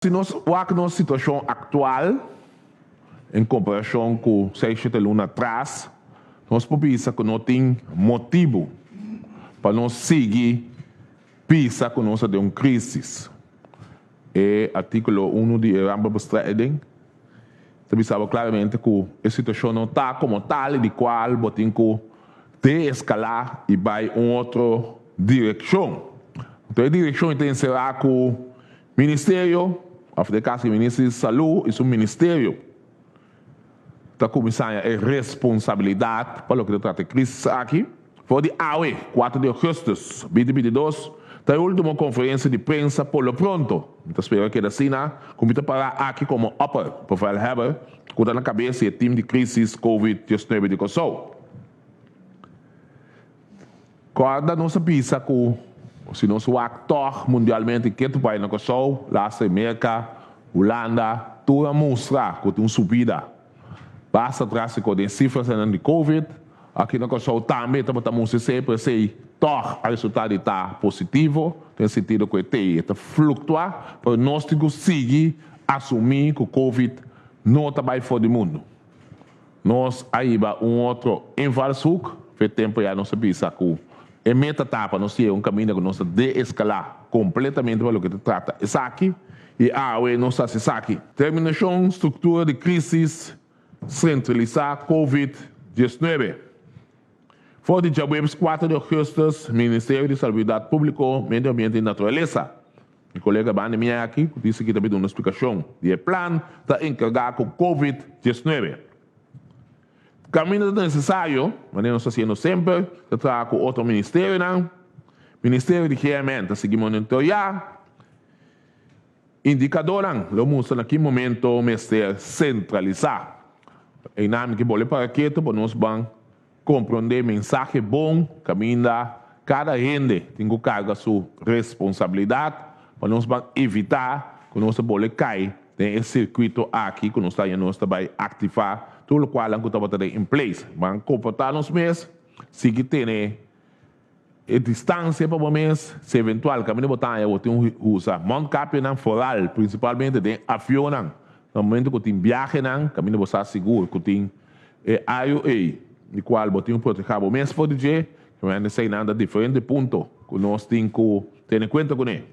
Si nos wak nos situashon aktual en komparashon ku 6, 7 luna atras, nos por bisa ku no tin motibu pa nos sigui bisa ku nos ta den un krísis. E artíkulo 1 di e rampenbestrijding ta bisa bo klaramente ku e situashon no ta komo tal i di kual bo tin ku deeskalá i bai un otro direkshon. Anto e direkshon ta enserá ku Ministerio, òf den kaso di Minister di Salú i su ministerio, ta kuminsá haña e responsabilidat pa loke ta trata e krísis aki. For di awe, 4 di ougùstùs 2022, ta e último konferensia di prensa por lo pronto. Mi ta spera keda asina ku mi ta pará aki komo opperbevelhebber ku ta na kabes di e tim di krísis Covid 19 di Kòrsou. Kòrda nos a bisa ku si nos wak tòg mundialmente ke ta bai na Kòrsou, laster Merka, Hulanda, tur a mustra ku tin un subida basta drástiko den sifranan di Covid. Aki na Kòrsou tambe tabata mustra esei, pero esei tòg a resultá di ta positivo, den sentido ku e tei e ta fluktuá, pero nos tin ku sigui asumí ku Covid no ta bai for di mundu. Nos a hiba un otro invalshoek, fe tempo ya nos a bisa cu e meta ta pa nos yega un caminda cu nos ta de-escala completamente pa loke ta trata esaki y awe nos ta haci esaki. Terminacion structura di crisis centralisa Covid 19. For di djaweps 4 di augustus Ministerio di Salubridad Publico, Medio Ambiente y Naturalesa, Mi kolega banda mi aki ku tin sigui ta bin duna splikashon di e plan ta enkargá ku Covid 19. Kaminda ta nesesario, manera nos ta hasiendo semper, ta traha ku otro ministerionan. Ministerio di GMN ta sigui monitoreá indikadornan, lo mustra na ki momento mester sentralisá. Einan mi ke bole para ketu pa nos ban Komprondé mensahe bon kaminda kada hende tin ku karga su responsabilidat pa nos ban evitá ku nos ta bole kai den e sirkuito aki ku nos ta haña nos ta bai aktivá tur lokualnan ku tabata den in place. Ban komportá nos mes, sigui tene e distansia pa bo mes, si eventual kaminda bo ta haña bo tin usa mondkapionan foral prinsipalmente den avionnan na momento ku tin biahenan kaminda bo sa sigur ku tin E ayo ei, di kual bo tin ku protehá bo mes for di dje, kende eseinan ta diferente punto ku nos tin ku tene kuenta kuné.